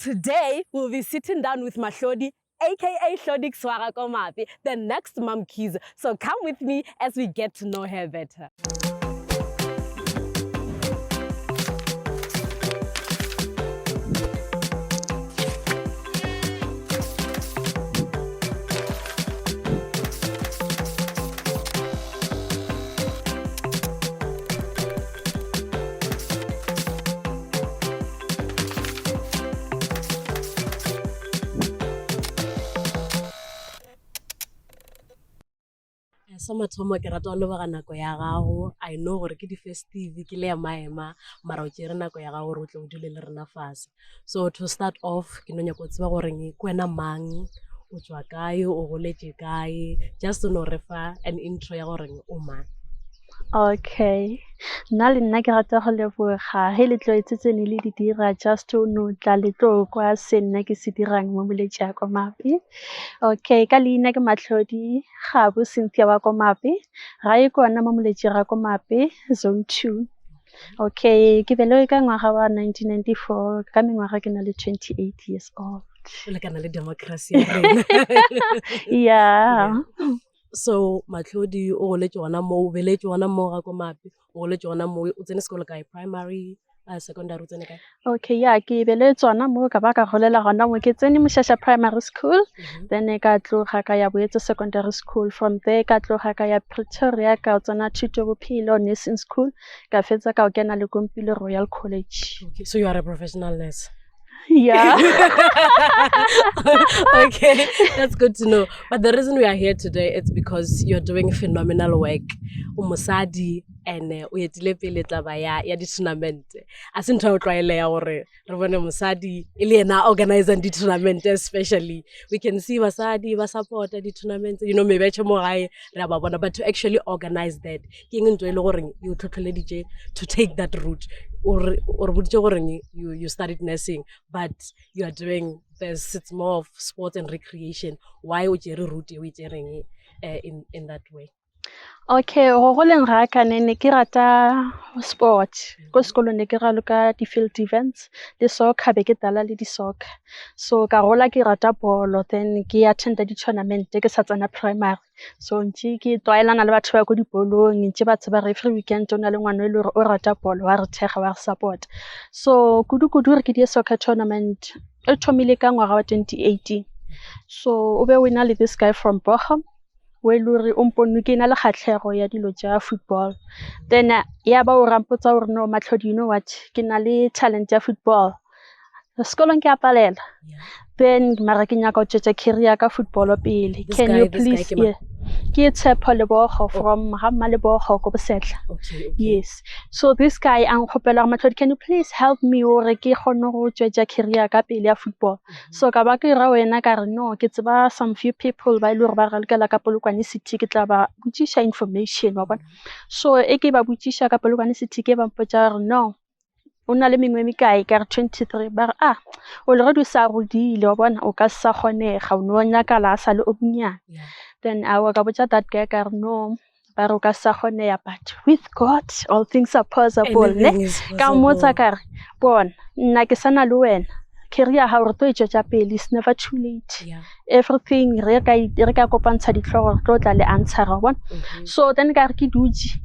Today, we'll be sitting down with Mahlodi, aka Hlodi Kswara Komape, the next MaMkhize. So come with me as we get to know her better. Sa mathomo ke rata go leboga nako ya gago. I know gore ke di-festive ke le ema-ema mara o tšere nako ya gago gore o tle o dule le rena fase. So to start off ke no nyaka go tseba gore ke wena mang, o tšwa kae, o goletše kae, just no re fa an intro ya gore o mang. Okay, nna le nna ke rata go leboga ge le tlwaetse tse ne le di dira just to no tla le tlo kwa se nna ke se dirang mo Moletši ya Komape. Okay, ka leina ke Mahlodi Gabo Cynthia wa Komape, gae ke ona mo Moletši ga Komape zone 2. Okay, ke belegwe ka ngwaga wa 1994, ka mengwaga ke na le 28 years old. O lekana le democracy ya rena. Yeah. So Mahlodi o goletše gona moo, o beletšwe gona moo ga Komape, o goletše gona moo, o tsene sekolo kae? Primary, secondary o tsene kae? Okay, yeah, ke beletšwe gona moo ka ba ka golela gona moo. Ke tsene Moshasha Primary School, then ka tloga ka ya Boetse Secondary School. From there ka tloga ka ya Pretoria ka tsena Thuto Bophelo Nursing School, ka fetsa ka o kena le Kompilo Royal College. Okay, so you are a professional nurse. Yeah. Okay, that's good to know. But the reason we are here today is because you're doing phenomenal work. O mosadi and o etile pele taba ya ya di-tournament. A se ntho ya go tlwaeleya gore re bone mosadi e le yena a organizang di-tournament especially. We can see basadi ba support-a di-tournament, you know, mebetšhe mo gae re a ba bona, but to actually organize that, ke eng ntho e le goreng e o tlhotlheleditše to take that route? O re boditše goreng you studied nursing, but you are doing this, it's more of sports and recreation. Why o tšere route e o e tšereng in that way? Okay, go goleng ga ka ne ne ke rata sport. Ko sekolong ne ke raloka di-field events le soccer, be ke dlala le di-soccer. So ka gola ke rata bolo, then ke attenda di-tournament ke sa tsena primary. So ntše ke tlwaelana le batho ba ko dibolong, ntše ba tseba every weekend o na le ngwana e le gore o rata bolo, wa re thekga, wa re support. So kudu-kudu gore ke die soccer tournament e thomile ka ngwaga wa 2018. So o be o na le this guy from Bochum, o e le gore o mpone ke na le kgatlhego ya dilo tša football. Then ya ba o rampotsa gore no Mahlodi, you know what, ke na le talent ya football. Sekolong ke a palela. Then mara ke nyaka go tšwetša career ka football pele. This Can guy, you this guy please, ke mang? yeah. Ke Tshepo Lebogo from ga Mmalebogo ko Bosetla. Okay, okay. Yes. So this guy a nkgopela gore Mahlodi, can you please help me gore ke kgone go tšwetša career ka pele ya football. So ka ba ke ra wena ka re no, ke tseba some few people ba e le gore ba ralokela ka Polokwane City, ke tla ba botšiša information wa bona. So e ke ba botšiša ka Polokwane City ke ba mpotša gore no, o na le mengwe e mekae, ka re 23, ba re ah, already o sa godile wa bona, o ka se sa kgonega, o no nyakala a sa le o monnyane. Then aowa ka botša that guy ka re no, ba re o ka se sa kgoneya, but with God all things are possible, ne? Anything is Ka mmotsa possible. ka re bona nna ke sana le wena, career ya gago re tlo e tšwetša pele, it's never too late. Everything re ka re ka kopantsha ditlhogo re tlo tla le answer wa bona. So then ka re ke dutše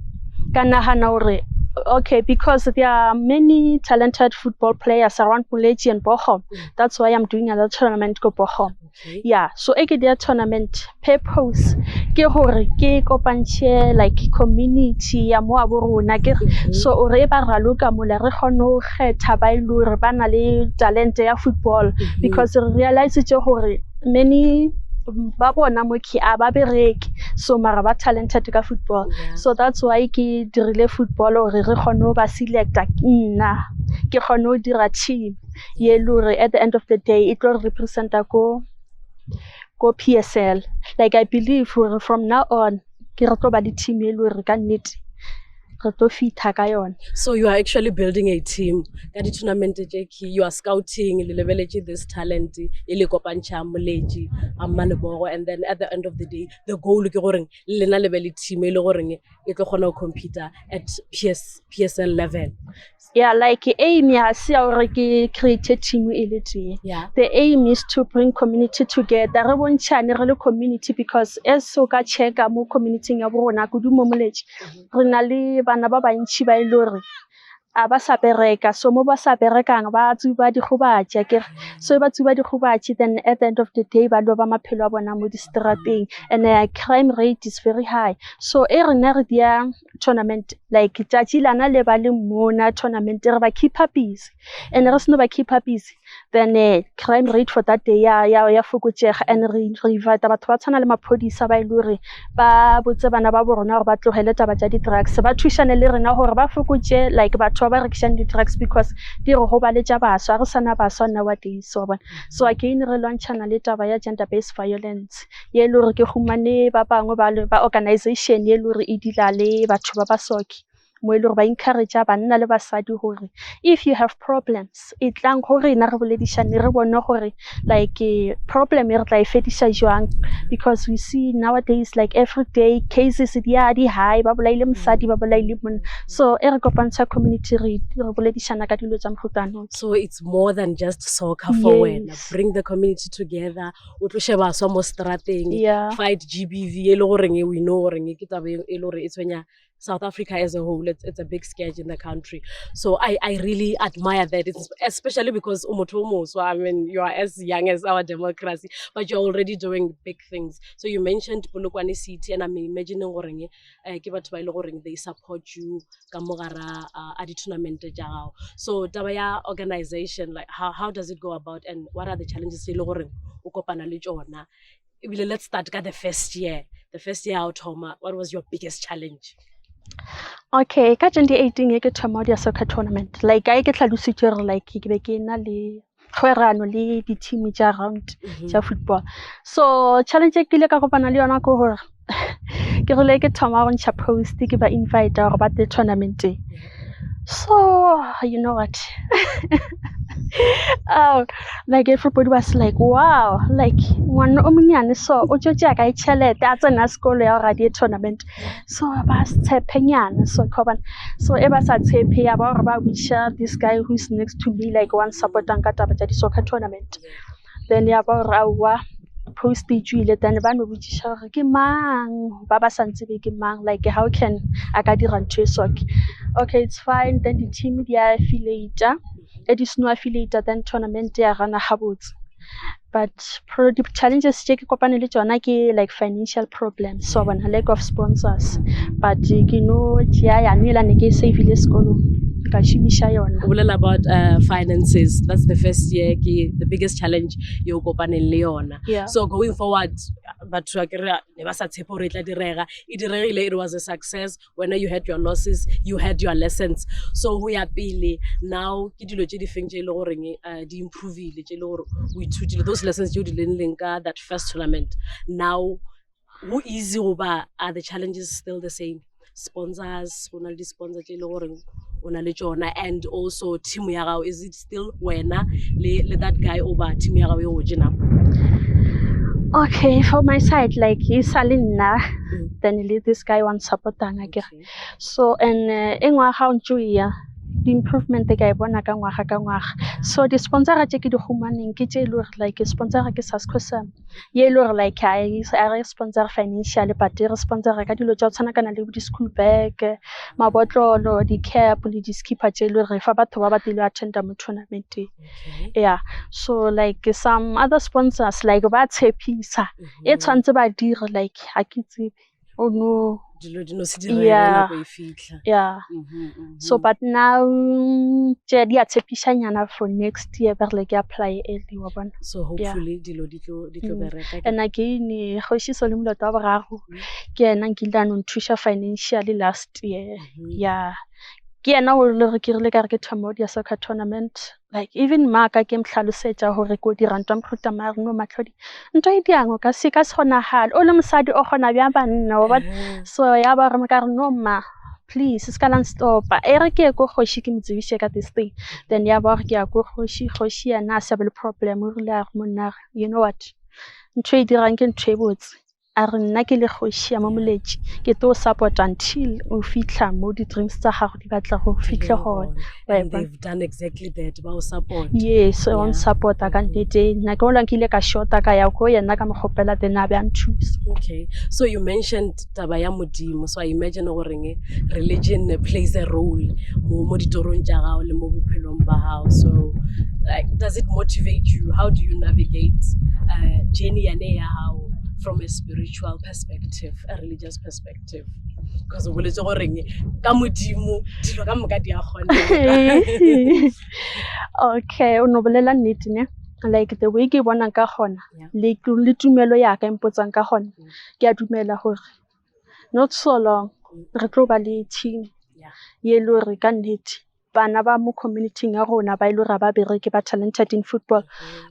ka nagana gore okay, because there are many talented football players around Moletši and Bochum. That's why I'm doing another tournament ko Bochum. Okay. Yeah, so e ke dia tournament purpose ke gore ke kopantšhe like community ya mo a bo rona ke so re ba raloka mola re kgone go kgetha ba e le gore ba na le talente ya football, because re realisitse gore many ba bona mo ke a ba bereke, so mara ba talented ka football. So that's why ke dirile football gore re kgone go ba selecta, nna ke kgone go dira team ye le gore at the end of the day e tlo re representa ko PSL. Like I believe gore from now on ke re tlo ba le team e le gore ka nnete re tlo fitha ka yona. So you are actually building a team ka di-tournament tše ke you are scouting, le lebeletše this talent e le kopantšha Moletši a Mmalebogo, and then at the end of the day the goal ke goreng le lena le be le team e le goreng e tlo kgona go compete at PSL level. Yeah, like aim ya se ya gore ke create team e le tee. The aim is to bring community together. Re bontšhane re le community because as o ka checka mo community ya bo rona kudu mo Moletši, re na le bana ba bantši ba e le gore a ba sa bereka. So mo ba sa berekang ba tsuba dikgobatši akere. So ba tsuba dikgobatši, then at the end of the day ba loba maphelo a bona mo distrateng, and crime rate is very high. So e rena re dia tournament, like tšatši lana le ba le mona tournament, re ba keepa busy, and re seno ba keepa busy, then crime rate for that day ya fokotšega. And re invite batho ba tshwana le maphodisa ba e le gore ba botse bana ba bo rona gore ba tlogele taba tša di-drugs, ba thušane le rena gore ba fokotše like batho ba ba rekišang di-drugs, because di re gobaletša baswa. Re sana baswa nowadays, wa bona. So again re lwantšhana le taba ya gender based violence ye e le gore ke humane ba bangwe ba organization ye e le gore e deala le batho ba ba soke, mo e le gore ba encourage banna le basadi gore if you have problems, e tlang go rena re boledišane, re bone gore like problem e re tla e fediša jwang, because we see nowadays like every day cases di ya di high, ba bolaile mosadi, ba bolaile monna. So e re kopantsha community, re boledišana ka dilo tsa mofutano. So it's more than just soccer for wena. Yes. Bring the community together, o tloše baswa mo strateng, fight GBV e le goreng we know goreng ke taba e le gore e tshwenya South Africa as a whole. It's a big scourge in the country. So I really admire that. It's especially because o motho o moso, I mean, you are as young as our democracy, but you're already doing big things. So you mentioned Polokwane City, and I'm imagining goreng ke batho ba e le goreng they support you ka mo gara a di-tournament tša gago. So taba ya organization, like how does it go about, and what are the challenges tse e le goreng o kopana le tšona? Ebile let's start ka the first year. The first year o thoma, what was your biggest challenge? Okay, ka 2018 e ke thoma go dia soccer tournament, like a ke tlhalositše gore like ke be ke na le kgwerano le di-team tša round tša football. So challenge e ke ile ka kopana le yona ke gore ke rile ke thoma go ntšha post, ke ba invite gore ba tle tournamenteng. So you know what, oh, like everybody was like, "Wow, like ngwana o monyane so o tšo tšea kae tšhelete a tsena sekolo ya gore a die tournament?" So ba se tshepenyana. So ka gobane so e ba sa tshepe, ya ba gore ba botšiša this guy who is next to me, like one support-ang ka taba tša di-soccer tournament. Then ya ba gore aowa, post e tšwile, then ba no botšiša gore ke mang, ba ba sa ntsebe ke mang, like how can a ka dira ntho e soke. Okay, it's fine. Then di-team di a affiliata, e di seno affiliata, then tournament ya rana gabotse. But di-challenges tše ke kopane le tšona ke like financial problems, so bona lack of sponsors, but ke no tšea yane ela ne ke e savile sekolong, ka šomiša yona. O bolela about finances. That's the first year ke the biggest challenge ye o kopaneng le yona. So going forward, batho ba kry ne ba sa tshepe gore e tla direga, e diregile, it was a success. When you had your losses, you had your lessons. So go ya pele now, ke dilo tše di feng tše e le goreng di improvile, tše e le gore o ithutile those lessons tšeo di leng leng ka that first tournament? Now go easy goba are the challenges still the same? Sponsors, go na le di-sponsor tše e le goreng o na le tšona, and also team ya gago, is it still wena le that guy oba team ya gago e gotse na? Okay, for my side, like e sa le nna, then le this guy wa nsupportang akere. So and e ngwaga o ntse o ya, di-improvement ka e bona ka ngwaga ka ngwaga. So di-sponsora tše ke di humaneng ke tše e le gore like sponsora ke Sascosam, ye e le gore like a re sponsor financially, but e re sponsora ka dilo tša go tshwanakana le bo di-school bag, mabotlolo, di-cap le di-skipper tše e le gore fa batho ba ba tlile attenda mo tournamenteng. Yeah, so like some other sponsors, like ba tshepisa e tshwanetse ba dire, like ga ke tsebe, oh no. Dilo di no se direge nako e fitlha. Yeah. So but now tše di a tshepišanyana for next year, ba re ke apply early, wa bona. So hopefully dilo di tlo bereka. And again kgoši Solly Moloto wa boraro ke yena nkile a no nthuša financially last year. Yeah, ke yena o le gore ke rile ka re ke thoma go dia soccer tournament, like even maka ke mohlalosetša gore ko dira ntwa mohuta mare no Matlhodi ntho e diang o ka se ka se kgonagale, o le mosadi o kgona bjang banna, wa bona. So ya ba re ka re, "No ma, please, se ka la nstopa, e re ke ye ko kgoši ke mo tsebiše ka this thing." Then ya ba gore ke ya ko kgoši, kgoši yena a sa be le problem, o rile a re monna, you know what, ntho e dirang ke ntho e botse. A re nna ke le kgoši ya mo Moletši ke tlo support until o fitlha mo di-dreams tsa gago di batla go fitlhe gona. Wa e And bona? they've done exactly that. Ba o support. Yes, o nsupporta ka nnete. Nna ke gola nkile ka shota ka ya ko yena ka mo kgopela then a be a nthusa. Okay. So you mentioned taba ya Modimo. So I imagine goreng religion plays a role mo ditorong tša gago le mo bophelong ba gago. So like, does it motivate you? How do you navigate journey yane ya gago from a spiritual perspective, a religious perspective? Because o boletse goreng ka Modimo dilo ka moka di a kgonega. Okay, o no bolela nnete ne. Like the way ke bonang ka gona le tumelo ya ka e mpotsang ka gona, ke a dumela gore not so long re tlo ba le team ye le hore ka nnete bana ba mo community-ing ya rona ba e le hore ha ba bereke ba talented in football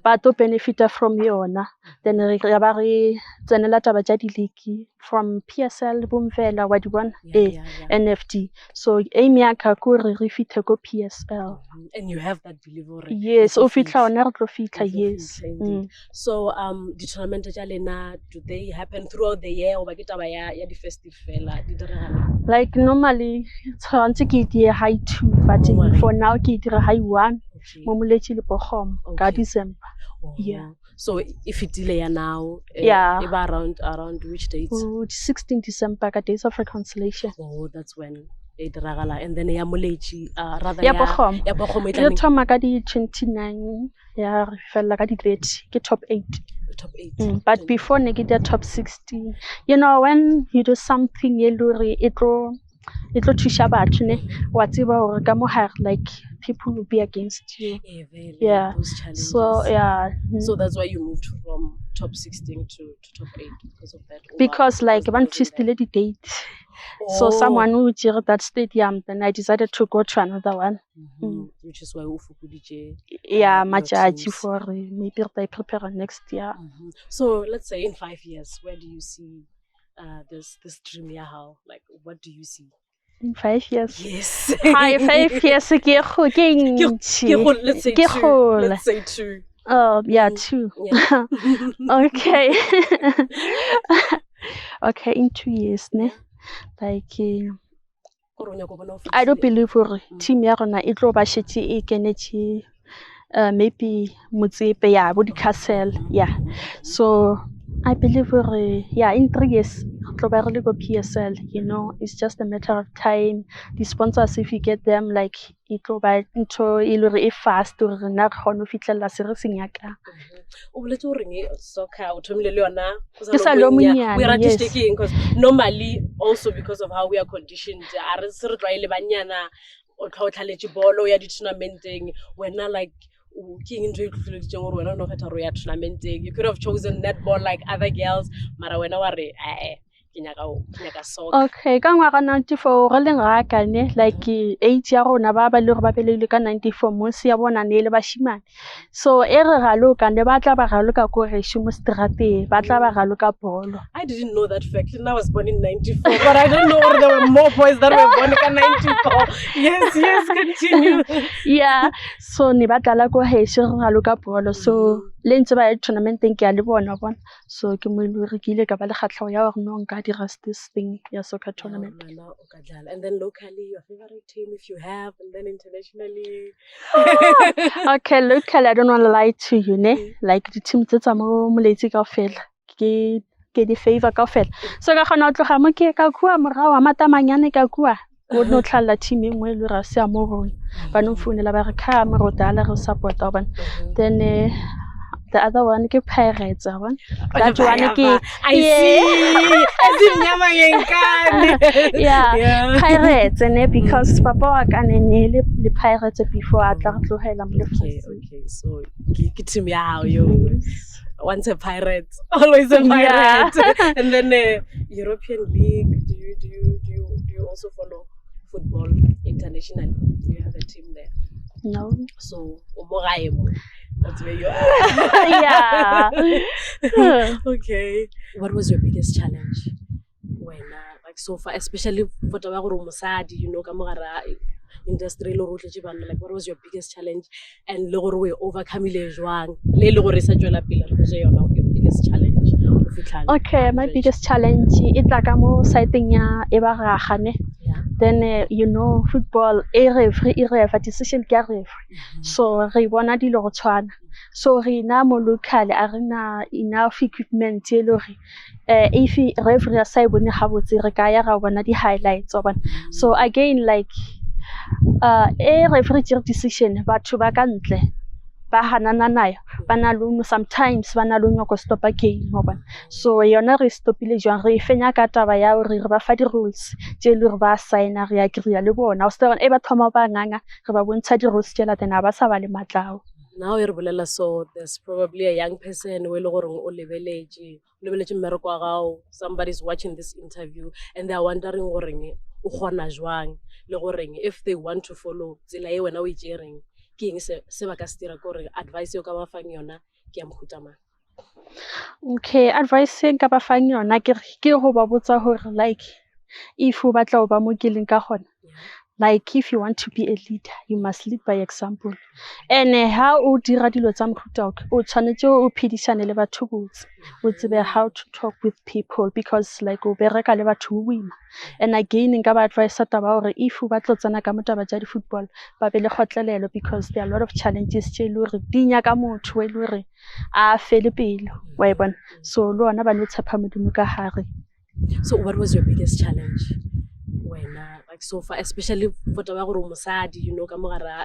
ba tlo benefit-a from yona. Then re ya ba re tsenela taba tša di-league from PSL bo Mvela wa di bona ee NFD. So aim ya ka ke hore re fitlhe ko PSL. And you have that belief hore Yes, le tlo o fitlha fihla. hona re tlo fitlha Le tlo yes. fihla indeed. So di-tournament tša lena do they happen throughout the year goba ke taba ya di-festive fela di direga neng? Like normally tshwanetse ke die high two but Mo ngwageng. for now ke dira high one mo Moletši le Bokgomo ka December. Oh. Yeah. So e fetile ya now Yeah. e ba around which dates? Oh, 16 December ka Days of Reconciliation. Oh, that's when e diragala. And then ya Moletši rather Ya Bokgomo. ya Bokgomo e tla Re neng? thoma ka di 29 ya re fella ka di 30 ke top 8. Top 8. But before ne ke dira top 16. You know when you do something e le hore e tlo thuša batho ne, wa tseba hore ka mo hare like people will be against you. Eh, vele, Yeah. those challenges. So yeah. So that's why you moved from top 16 to top 8 because of that. Or Because like because ba it wasn't ntwistile there? di-date. So Oh. someone who did that stadium, then I decided to go to another one. Which is why o fokoditše, Yeah, your matšatši teams. for maybe re tla prepare next year. So let's say in 5 years, where do you see this dream ya hao? Like, what do you see? In 5 years? Yes. Hi, 5 years ke go ke ntši. Ke go, let's say Ke two. gole. Let's say 2. Oh, yeah, 2. Yeah. Okay. Okay, in 2 years, ne? Like, Gore o nyaka go bona o I don't fihlile. believe hore team ya rona e tlo ba šetše e kenetše maybe Motsepe ya bo di-Castle, yeah. So I believe hore yeah in 3 years re tlo ba re le ko PSL, you know, it's just a matter of time. The sponsors if you get them like e tlo ba ntho e le hore e fast hore rena re kgone ho fihlella se re se nyakang. O boletse hore soccer o thomile le yona o Ke sa le o monnyane. monnyane, O e ratile yes. ke eng? 'Cause normally also because of how we are conditioned, a re se re tlwaele banyana o tlhaletše bolo ya di-tournamenteng. Wena like ke eng ntho e tlhotlheleditseng gore wena o no kgetha gore o ya tournamenteng? You could have chosen netball like other girls, mara wena wa re ke nyaka soccer. Okay, ka ngwaga 94 re leng raka ne, like age ya rona ba ba le hore ba belehilwe ka 94 mose ya bona ne le bashimane. So e re raloka ne ba tla ba raloka ko gešo mo strateng, ba tla ba raloka bolo. I didn't know that fact. And I was born in 94, but I didn't know there were more boys that were born in 94. Yes, yes, continue. Yeah, so ne ba tlala ko gešo re raloka bolo. So le ntse ba ya tournamenteng ke a le bona bona. So ke mo e le hore ke ile ka ba le kgatlheho ya hore no nka dira this thing ya soccer tournament. Wena o ka dlala. And then locally, your favorite team if you have, and then internationally. Okay, locally, I don't want to lie to you, ne? Like the team tse tsa mo Moletsi kaofela, ke di favor kaofela. So ka kgona ho tloha mo ke ka kua morao wa Matamanyane ka kua. Go no tlhalla team e nngwe e le hore ha se ya mo rona. Ba no mfounela ba re come re o dlala re o support-a wa bona. Then the other one ke Pirates, wa bona. That one ke I see. As in nyama yenkane. Yeah. Yeah. Pirates ne, because papa wa ka ne ne le Pirates before a tla re tlohela mo Okay, lefatsheng. okay. So ke team ya hao yo. Yes. Once a pirate, always a Yeah. pirate. And then European League, do you also follow football internationally? Do you have a team there? No. So o mo gae mo. That's where you are. Yeah. Okay. What was your biggest challenge when like so far, especially for taba ya gore o mosadi, you know, ka mo gare industry le gore o tletse banna, like what was your biggest challenge and le gore o e overcome-ile jwang, le le gore e sa tswela pele re botse yona your biggest challenge go fitlha Okay, my biggest challenge e tla ka mo siteng ya e ba raga ne. Then you know football e referee e refa decision ke ya referee. So re bona dilo go tshwana. So rena mo local a re na enough equipment e le gore if referee a sa e bone gabotse re ka ya ra bona di-highlights wa bona. So again like e referee tšere decision batho ba ka ntle ba hanana nayo ba na le sometimes ba na le nyako stopa game wa bona. So yona re stopile jwang re e fenya ka taba ya gore re ba fa di-rules tše e le gore ba signa re agree le bona. O se e ba thoma ba nganga re ba bontsha di-rules tšela then ha ba sa ba le matlao. Now e re bolela so there's probably a young person o e le goreng o lebeletše o lebeletše mmereko wa gago, somebody's watching this interview and they are wondering goreng o kgona jwang le goreng if they want to follow tsela e wena o e tšereng ke eng se se ba ka se dira, ke gore advice e o ka ba fang yona ke ya mohuta mang? Okay, advice e nka ba fang yona ke ke go ba botsa gore like if o batla ho ba mo ke leng ka gona, like if you want to be a leader you must lead by example. And ha o dira dilo tsa mohuta o, o tshwanetse o phedisane le batho botse, o tsebe how to talk with people because like o bereka le batho bo boima. And again nka ba advise taba hore if o batla ho tsena ka mo taba tša di-football ba be le kgotlelelo because there are a lot of challenges tše e le hore di nyaka motho e le hore a fele pelo wa e bona. So le ona ba no tshepa Modimo ka hare. So what was your biggest challenge wena like so far, especially for taba ya gore o mosadi, you know, ka mo gare ga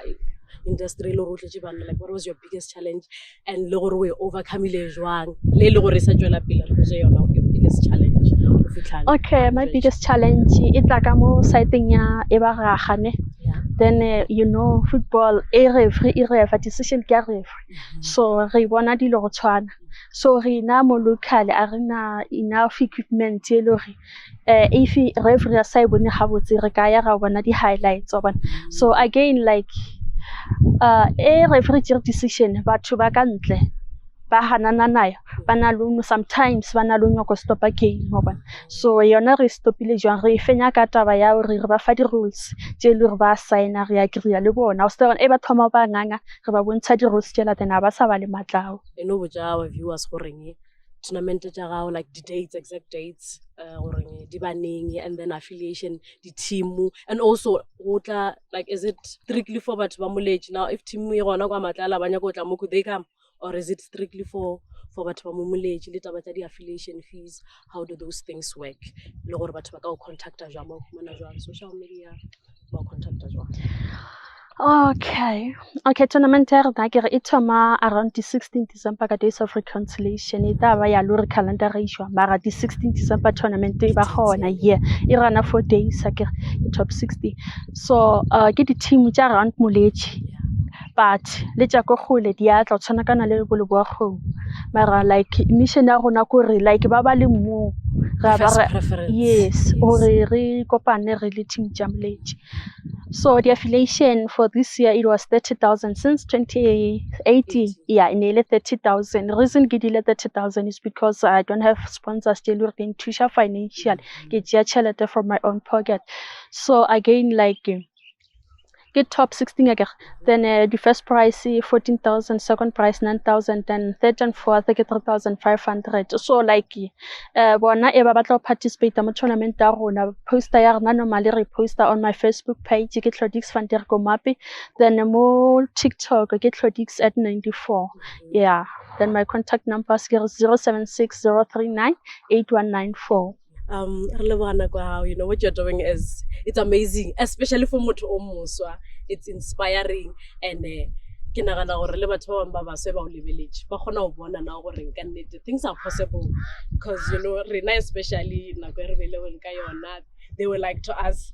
industry e le gore o tletse banna, like what was your biggest challenge and le gore o e overcome-ile jwang le e le gore e sa tswela pele re botse yona your biggest challenge go fitlha Okay, my biggest challenge e tla ka mo siteng ya e ba raga ne. Then you know football e referee e refa decision ke ya referee. So re bona dilo go tshwana. So rena mo local a re na enough equipment e le hore if referee a sa e bone gabotse re ka ya ra bona di-highlights wa bona. So again like e referee tšere decision batho ba ka ntle ba hanana nayo ba na le sometimes ba na le nyako stopa game wa bona. So yona re stopile jwang re e fenya ka taba ya hore re ba fa di-rules tše e le hore ba signa re agree le bona. O se e ba thoma ba nganga re ba bontsha di-rules tšela then ha ba sa ba le matlao. E no botša our viewers goreng tournament tša gago like the dates, exact dates, goreng di ba neng, and then affiliation, di-team, and also go tla like is it strictly for batho ba Moletši? Now if team e gona kwa Matlala ba nyaka go tla mo, could they come, or is it strictly for batho ba mo Moletši? Le taba tsa di-affiliation fees, how do those things work, le gore batho ba ka go contacta jwang, ba go fumana jwang, social media ba go contacta jwang? Okay, tournament ya rena ke re e thoma around di 16 December ka Days of Reconciliation. E tla ba ya le hore calendar e jwang, mara di 16 December tournament e ba gona. Yeah, e rana 4 days akere, ke top 60. So ke di-team tša around Moletši but le tša ko kgole di a tla go tshwanakana le bo Leboa-Kgomo. Mara like mission ya rona ke hore like ba ba le moo ra ba First preference. Yes, hore re kopane re le team tša Moletši. So the affiliation for this year it was 30,000 since 2018. Yeah, e ne e le 30,000. Reason ke dile 30,000 is because I don't have sponsors tše le hore di nthuša financially. Ke tšea tšhelete from my own pocket. So again like ke top 16 akere. Then the first prize 14,000, second prize 9,000, then third and fourth ke 3,500. So like bona e ba batla go participate mo tournament ya rona, poster ya rena normally re poster on my Facebook page ke Claudix van der Komape, then mo TikTok ke Claudix at 94. Yeah, then my contact numbers ke 076 039 8194. Re leboga nako ya gago. You know what you're doing is, it's amazing, especially for motho o moswa, it's inspiring, and ke nagana gore le batho ba bangwe ba baswe ba o lebeletše ba kgona go bona na gore ka nnete things are possible, because you know rena especially nako e re belegweng ka yona, they were like to us,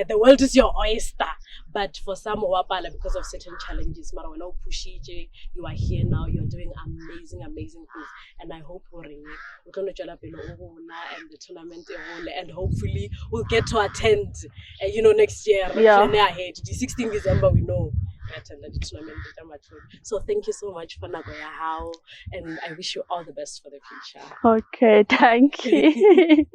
the world is your oyster, but for some wa pala because of certain challenges. Mara wena o pushitše, you are here now, you're doing amazing, amazing things, and I hope gore o tlo no tswela pele o gola and the tournament e gole, and hopefully we'll get to attend next year. Re plan ahead, the 16 December, we know re attenda di-tournament tša Matlou. So thank you so much for nako ya hao, and I wish you all the best for the future. Okay, thank you.